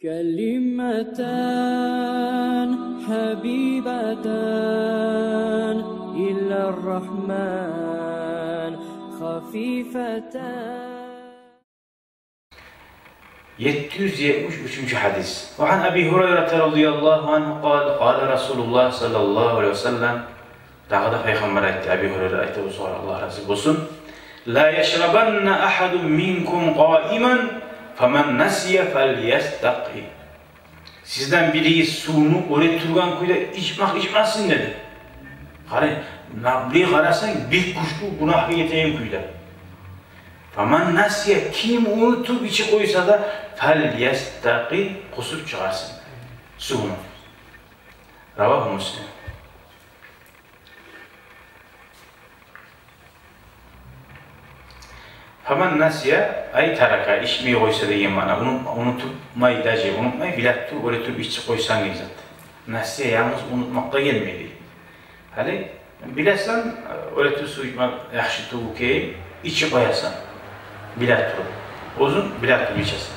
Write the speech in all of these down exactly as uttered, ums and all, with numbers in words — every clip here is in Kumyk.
كلمتان حبيبتان إلى الرحمن خفيفتان. Етти юз етмиш уьчюнчю гьадис. وعن أبي هريرة رضي الله عنه قال: قال رسول الله صلى الله عليه وسلم. Дагъы да Пайхаммар айтды, Аби Гьурайра айтды, бу сагьаба, Аллагь рази болсун: لا يشربن أحد منكم قائما فمن نسي فليستق. Сизден биригиз сувну оьре тургъан кюйде ичмек ичмесин деди. Къара, на-, бир къарасанг, бир гючлю гюнагьгъа етеген кюйде. فمن نسي, ким унутуп ичип къойса да, فليستق, къусуп чыгъарсын сувну. رواه مسلم. فمن نسي أي ترك, ичмей къойса деген маъна, унут-, унутмай, даже унутмай, биле туруп, оьре туруп ичип къойсанг деген зат. نسي янгыз унутмакъгъа гелмейди. Гьали билесен, оьре туруп сув ичмек яхшы тюгюл экенин, ичип къоясан. Биле туруп. Оьзюнг биле туруп ичесен.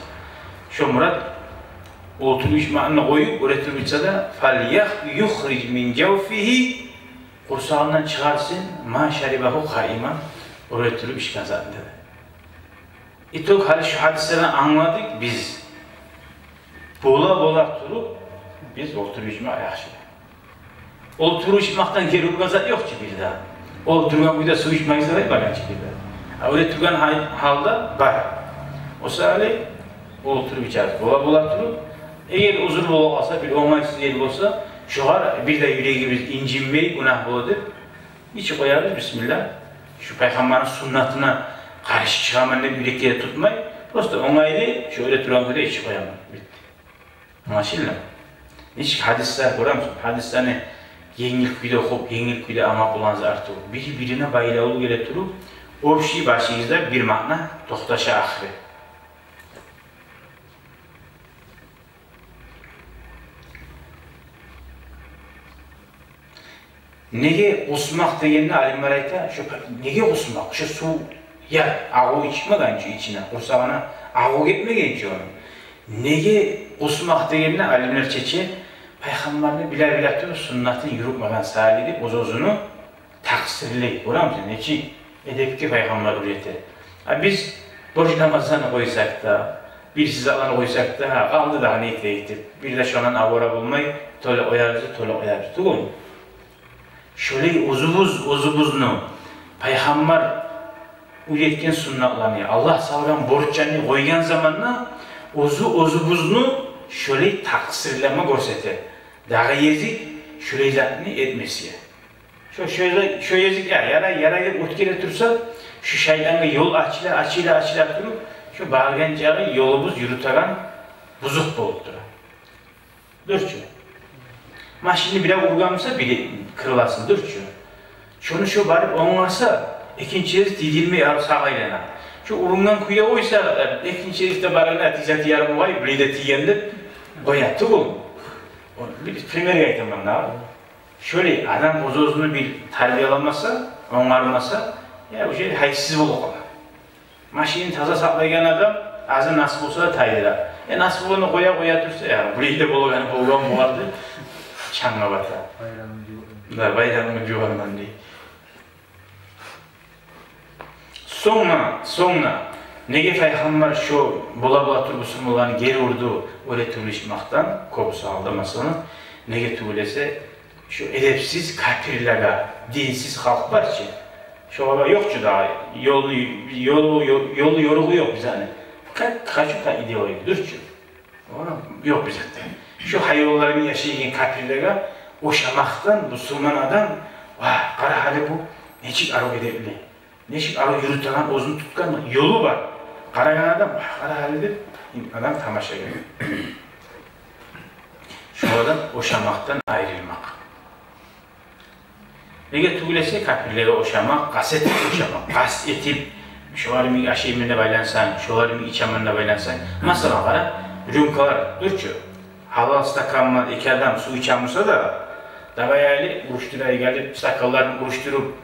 Шо мурат, олтуруп ичмекни къоюп, оьре туруп ичсе де, فليخرج من جوفه, къурсагъындан чыгъарсын, ما شربه قائما, оьре туруп ичген затын деди. Итог, гьали шу гьадислерден англадыкъ биз, бола-бола туруп биз олтуруп ичмек яхшы. Олтуруп ичмекден гери ургъан зат ёкъ чу бир де. Олтургъан кюйде сув ичмегиз деп айтмагъан чы бир де. А оьре тургъан гьай-, гьалда бар. О саялы олтуруп ичебиз, бола-бола туруп. Эгер узур бола къалса, бир онгайсыз ер болса, шогъар бир де юрегибиз инжинмей, гюнагь бола деп, ичип къоябыз, бисмиллагь. Шу Пайхаммарны суннатына къаршы чыгъаман деп юрекге де тутмай, просто онгайлы, шу оьре тургъан кюйде ичип къояман. Битди. Англашылдымы? Нечик гьадислер, гёремисиз? Гьадислени енгил кюйде охуп, енгил кюйде англап болагъан зат тюгюл. Бири-бирине байлавлу геле туруп, общий башыгъызда бир маъна токъташа ахыры. Неге къусмакъ дегенде, алимлер айта, шо па-, неге къусмакъ? Шо сув, я, агъу ичмеген чи ичине, къурсагъына агъу гетмеген чи ону. Неге къусмакъ дегенде, алимлер чече, Пайхаммарны биле-биле туруп суннатын юрютмеген саялы деп, оьз-оьзюню такъсырлай. Гёремисен, нечик эдепге Пайхаммар уьйрете. А биз борч намазланы къойсакъ да, бирси затланы къойсакъ да, гьа, къалды дагъы, не этейик деп, бир де шондан авара болмай, тёлеп къоярбыз, тёлеп къоярбыз. Тюгюлмю? Шолай оьзюбюз оьзюбюзню, Пайхаммар уьйретген суннатланы, Аллагь салгъан борчланы къойгъан заманда, оьзю-оьзюбюзню шолай такъсырлама гёрсете. Дагъы гезик шолай затны этмесек. Шо, шо, шо гезик, я, ярай, ярай деп оьтгере турса, шу шайтангъа ёл ачыла, ачыла, ачыла туруп, шо баргъан чакъы ёлубуз, юрютеген бузукъ болуп тура. Дюр чю. Машинни бирев ургъан буса, бири крыласын, дюр чю. Шону шо барып онгарса, экинчи гезик тийдирмей, арив сагъа айлана. Шо урунгъан кюйде къойса, экинчи гезик де баргъанда, тизети ярым огъай, билей де тийген деп къоя, тюгюлмю? О, бир примерге айтаман дагъы. Шолай адам оьз-оьзюн бир тарбияламаса, онгармаса, я, уже гьайсыз болуп къала. Машинни таза сакълайгъан адам азы насип болса да тайдыра. Э, насип болгъанда къоя-къоя турса, я, булай да болгъаны болгъан болар деп, чангъа бата. Байрамны жуварман. Да, байрамны жуварман дей. Сонг да, сонг да, неге Пайхаммар шо бола-бола туруп бусурманланы гери урду, оьре туруп ичмакъдан, кёбюсю гьалда, масала, неге тюгюл эсе, шо эдепсиз капирлеге, динсиз халкъ бар чы, шолагъа ёкъ чу дагъы ёлу, ёлу, ёлу, ёлу-ёругъу ёкъ бизани. Как хочу, так и делаю, дюр чю. Ону ёкъ бизде. Шо гьайванлар йимик яшайгъан капирлеге ошамакъдан бусурман адам, вагь, къара гьали бу, нечик арив эдепли, нечик арив юрютеген, оьзюн тутгъан ёлу бар. Къарагъан адам, вагь, къара гьали деп, адам тамаша геле. Шоладан ошамакъдан айрылмакъ. Неге тюгюл эсе, капирлеге ошамакъ, къаст этип ошамакъ, къаст этип, шолар йимик ашайман деп айлансанг, шолар йимик ичемен деп айлансанг. Масала, къара, рюмкалар, дюр чю, гьалал стакан булан эки адам сув иче буса да, давай али уруштурайыкъ деп, стаканларын уруштуруп,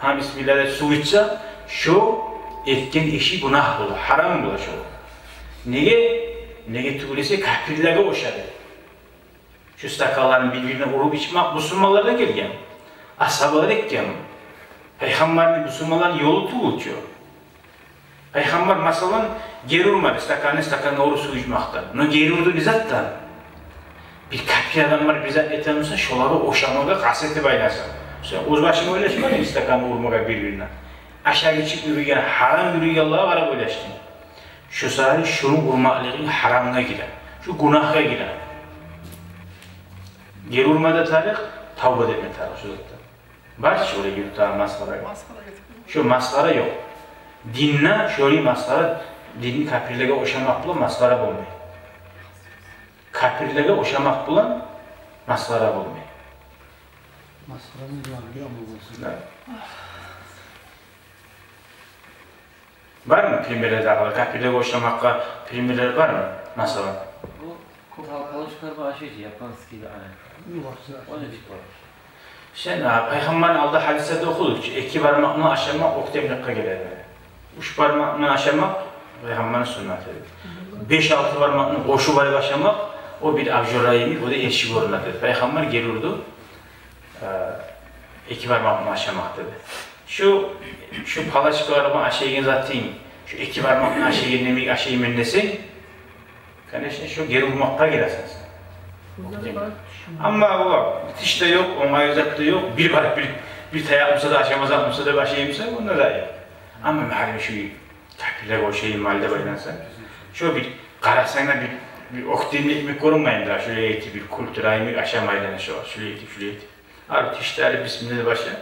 гьа, бисмилла деп сув ичсе, шо этген иши гюнагь бола, гьарам бола шо. Неге? Неге тюгюл эсе, капирлеге ошады. Шу стаканланы бир-бирине уруп ичмек бусурманлардан гелген. Асгьабалар этген. Пайхаммарны, бусурманланы ёлу тюгюл чю. Пайхаммар, масала, гери урмады стаканны стакангъа уруп сув ичмекден. Но гери урду бир затдан. Бир капир адамлар бир зат этеген буса, шолагъа ошамагъа къаст этип айланса. Сен оьз башынга ойлашмадынг стаканны урмагъа бир-бирине. Ашап-ичип юрюйген, гьарам юрюйгенлеге къарап ойлашдынг. Шо саялы шону урмакълыгъынг гьарамгъа гире. Шо гюнагьгъа гире. Гери урма да тарыкъ, тавба да этме тарыкъ шо затдан. Бар чы олай юртда масхара. Масхара этип. Шо масхара ёкъ. Динде шолай масхара, динни капирлеге ошамакъ булан масхара болмай. Капирлеге ошамакъ булан масхара болмай. Масхараны ягъы бир амал болсун. Да. Бармы примерлер дагъы? Капирлеге ошамакъгъа примерлер бармы, масала? Бу пал-, палочкалар бар, ашайчы, японский, ана. Ёкъ, ону чы бар. Сен, а, Пайхаммарны алда гьадислерде охудукъ чу, эки бармакъ булан ашамакъ оьктемликге геле деди. Уьч бармакъ булан ашамакъ Пайхаммарны суннаты эди. Беш-алты бармакъны къошуп алып ашамакъ, о бир абжура йимик, о да эрши гёрюне деди. Пайхаммар гери урду, э, эки бармакъ булан ашамакъ деди. Шу, шу палочкалар булан ашайгъан затынг, шу эки бармакъ булан ашайгъан йимик ашайман десенг, конечно, шу гери урмакъгъа гиресен сен. Амма о тиш де ёкъ, онгай зат да ёкъ, бир бар, бир, бир таякъ буса да, ашама зат буса да, ашаймысан, онда да ёкъ. Амма магъа шу капирлеге ошайман деп айлансанг, шу бир къарасанг да бир, бир оьктемлик йимик гёрюнмейми дагъы, шолай этип бир культура йимик ашама айлана шу, шолай этип, шолай этип. Ал тишлери бисмилла деп аша.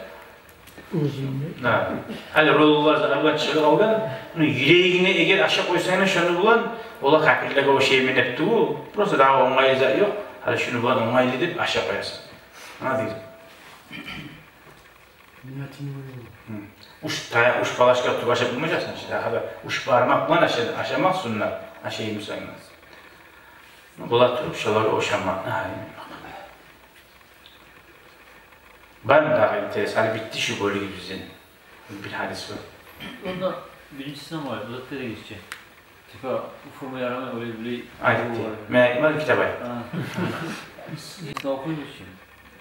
Оьзюнг де. Да. Гьали роллар да арбан чыгъып къалгъан. Муну юрегинге эгер ашап къойсанг да шону булан, ола капирлеге ошайман деп тюгюл. Просто дагъы онгайлы зат ёкъ. Гьали шуну булан онгайлы деп ашап къоясан. Ана дейди. Ниятынг оьзюнг. Гьы. Уьч тая-, уьч палочка тутуп ашап болмажакъсан чы. Дагъы да уьч бармакъ булан аша-, ашамакъ суннат. Ашаймысан да. Ну, бола туруп шолагъа ошамакъ. Гьа, бармы дагъы интерес? Гьали битди шу бёлюгю бизин. Бир гьадис бар. Онда биринчисине бар, узатып беригиз чи. Типа, уфурма ярамай, олай булай. Айтды. Мен айтмадым, китап айтды. Гьа. Сиз охуймуз чи.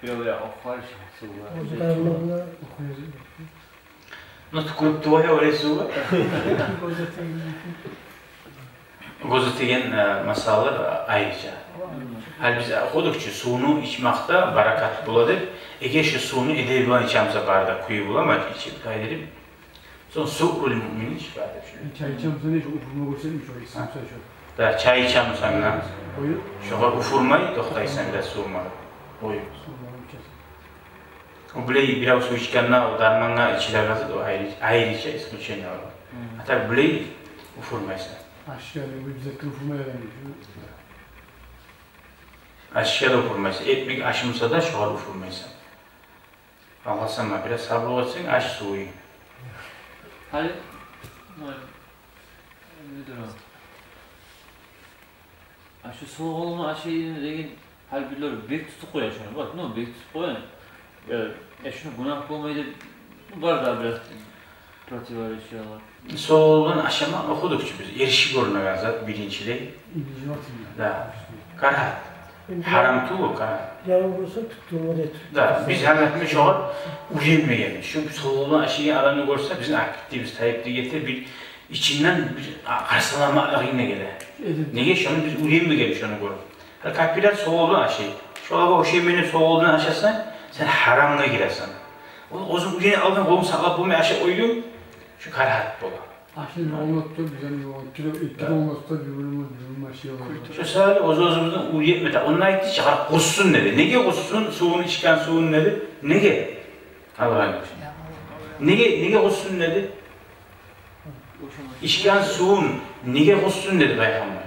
Бирев я охуймуз чи. Оьзю къайырмагъына охуймуз. Ну, тюкюрюп тура я, олай сув бар. Гёзетеген, э, масъалалар айрыча. Гьали биз охудукъ чу, сувну ичмакъда баракат бола деп, эгер шу сувну эдеби булан ичемсе, бары да кюю бола, ма ичип тайдырып. Сонг суърул муъмини шифа деп шо. Чай ичемсе, не шо, уфурма гёрсетме шо, ичсемсе шо. Да, чай ичемсе, ана. Къоюп. Шогъар уфурмай токътайсан да сувма. Къоюп. Сувма ичесен. О булай бирев сув ичгенде, о дармангъа ичилеген зат, о айры-, айрыча исключение бар. Гьы. А так булай уфурмайсан. Ашгъа да, бу бизге уфурма ярамай. Ашгъа да уфурмайсан. Этмек ашымса да шогъар уфурмайсан. Алгъасама, бираз сабурлукъ этсенг, аш сувуй. Гьали, не дюр о? А шу сол къолуман ашайым деген, гьали бирлер бек тутуп къоя шону. Бакъ, ну, бек тутуп къоя. Э, э, шуну гюнагь болмай деп бар да бираз противоречиялар. Сол къол булан ашама охудукъ чу биз. Эрши гёрюнеген зат биринчилей. Нежелательно. Да. Карагьат. Гьарам тюгюл, карагьат. Ярым болса, тутдугъуна да тутдугъуна. Да, биз гьалатны шогъар уьйренмегенбиз. Шу сол къол булан ашайгъан адамны гёрсе, бизин активибиз тайып да гете, бир ичинден бир, а, къарсаламакълыгъынг да геле. Эдеп. Неге шону биз уьйренмегенбиз, шону гёрюп. Гьали капирлер сол къол булан ашай. Шолагъа ошайман деп сол къол булан ашасанг, сен гьарамгъа гиресен. Ол оьзюнг уьйренип алгъан, къолунг сакълап болмай ашап къойдунг, шу карагьат бола. Ашны онлатта бизин, кире, кире онлатта бир-бирин, бир-бирин ашай. Шу саялы оьз-оьзюбюзден уьйретме де. Онда айтды чы, къара, къуссун деди. Неге къуссун? Сувун, ичген сувун деди. Неге? Алгъан. Неге, неге къуссун деди? Ичген сувун неге къуссун деди Пайхаммар?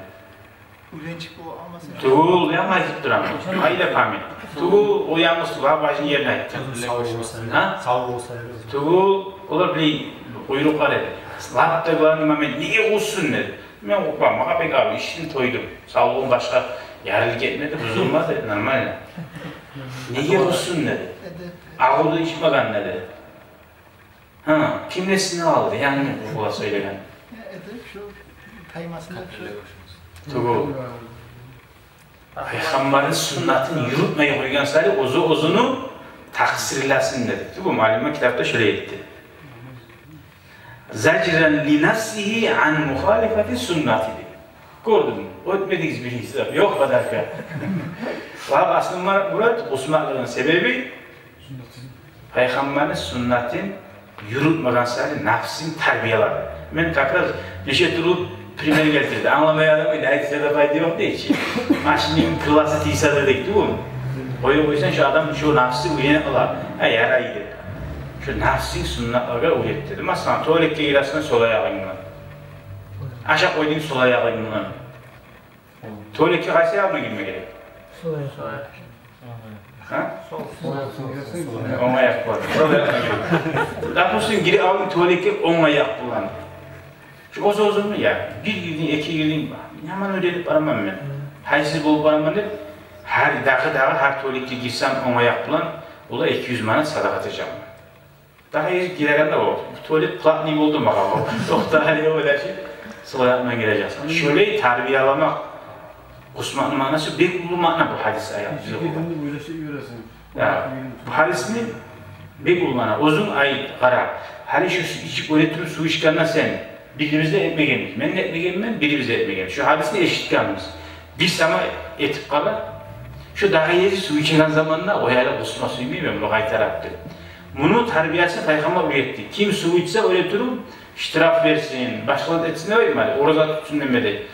Уьйренчик болуп алмасын. Тюгюл, янгы айтып тураман. Къайда память? Тюгюл, о янгыз тюгюл, башын ерине айтды. Сав болса. Гьа? Сав болса. Тюгюл, олар билей, къуйрукълар эди. Лап да главный момент, неге къуссун деди. Мен къуркъмам, магъа бек авур, ичдим, тойдум. Савлугъум башгъа ярылып гетмеди, бузулмады, нормально. Неге къуссун деди. Агъуду ичмеген деди. Гьа, кимлесин алды, янгы бугъар сёйлеген. Эдеп шу таймасына шу. Тюгюл. Пайхаммарны суннатын юрютмей къойгъан саялы оьзю оьзюню такъсырласын деди. Тюгюл, муаллим китапда шолай айтды. Зажран ли нафсигьи ан мухалифати суннати деди. Гёрдюнгмю? Оьтмедигиз биринчи сап. Ёкъ подарка. Ва аслу ма-, мурат къусмакълыгъыны себеби пайхаммарны суннатын юрютмеген саялы нафсын тарбиялады. Мен как раз нече тюрлю пример гелтирди. Англамай адам, энни айтса да пайда ёкъ дей чи. Машинни крыласы тийсе де дей, тюгюлмю? Къоюп къойсанг, шо адам, шо нафсы уьйренип къала. Гьа, ярай деп. Шо нафсын суннатлагъа уьйрет деди. Масала, туалетге гиресен сол аягъынг булан. Ашап къойдунг сол аягъынг булан. Туалетге къайсы аягъынг булан гирме герек? Сол аягъынг. Гьа? Сол. Онг аякъ булан. Сол аягъынг булан гир. Допустим, гирип алдынг туалетге онг аякъ булан. Шо оьз-оьзюнгню, я, бир гирдинг, эки гирдинг, яман уьйренип бараман мен, гьайсыз болуп бараман деп, гьар, дагъы, дагъы гьар туалетге гирсем онг аякъ булан, олай эки юз манат садагъа этежекмен. Дагъы гезик гирегенде о туалет платный болду магъа, о токъта гьали, ойлашып, сол аякъ булан гирежексен. Шолай тарбияламакъ, къусмакъны маънасы, бек уллу маъна бу гьадис, аят. Нечик гирдим деп ойлашып юресен. Я, бу гьадисни бек уллу маъна. Оьзюнг айт, къара. Гьали шо су ичип, оьре туруп сув ичгенде сен, бирибиз де этмегенбиз. Мен де этмегенмен, бирибиз де этмегенбиз. Шо гьадисни эшитгенбиз. Бир сама этип къара. Шо дагъы гезик сув ичеген заманда, къояйла, къусма сюймеймен, муну къайтарып деп. Муну тарбиясын пайхаммар уьйретди. Ким сув ичсе, оьре туруп, штраф берсин, башгъа зат этсин деп айтмады. Ораза тутсун демеди.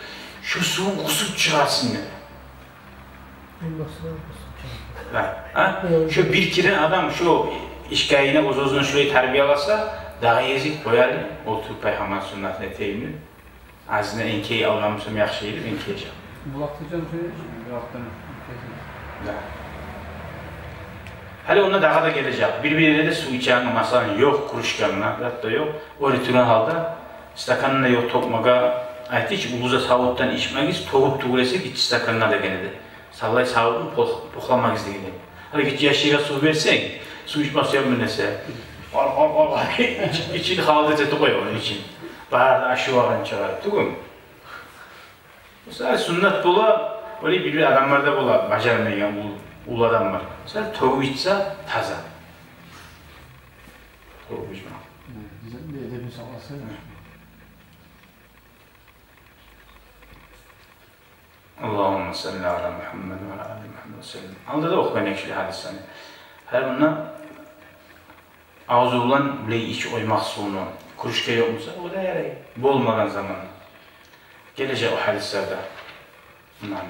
Шо сувун къусуп чыгъарсын деди. Гьа, гьа? Шо бир керен адам шо ишкайына, оьз-оьзюне шолай тарбияласа, дагъы гезик къояр, олтуруп пайхаммар суннатын этейим деп. Азына энкей алгъан болсам яхшы эди, энкей жакъ. Булакъда жан сюймейми? Булакъдан энкей. Да. Гьали онда дагъы да гележек. Бир-бир ерде де сув ичеген, масала, ёкъ, кружканг да, зат да ёкъ. Оьре тургъан гьалда стаканны да ёкъ тёкмеге, айтды чы, уллу савутдан ичмегиз, тёгюп тюгюл эсе, гиччи стаканны да гене де. Савлай савутну пох-, похламагъыз деген. Гьали гиччи яшгъа сув берсенг, сув ичме сюймей эсе, къар-къар-къар, ич-, ичин халат этип къоя ону ичин. Бары да ашаву алгъан чыгъар, тюгюлмю? Мисал, суннат бола, олай бир-бир адамлар да бола, бажармайгъан уллу, уллу адамлар. Мисал, тёгюп ичсе, таза. Тёгюп ичме. Гьа, эдебин сакъласа. Гьа. Аллагьумма салли аля Мухаммад ва аля али Мухаммад ва саллим. Алда да охугъан эдик шулай гьадислени. Гьали мунда авзу булан булай ичип къоймакъ сувну. Кружка ёкъ буса, о да ярай. Болмагъан заманда. Гележек о гьадислерде. Мунда.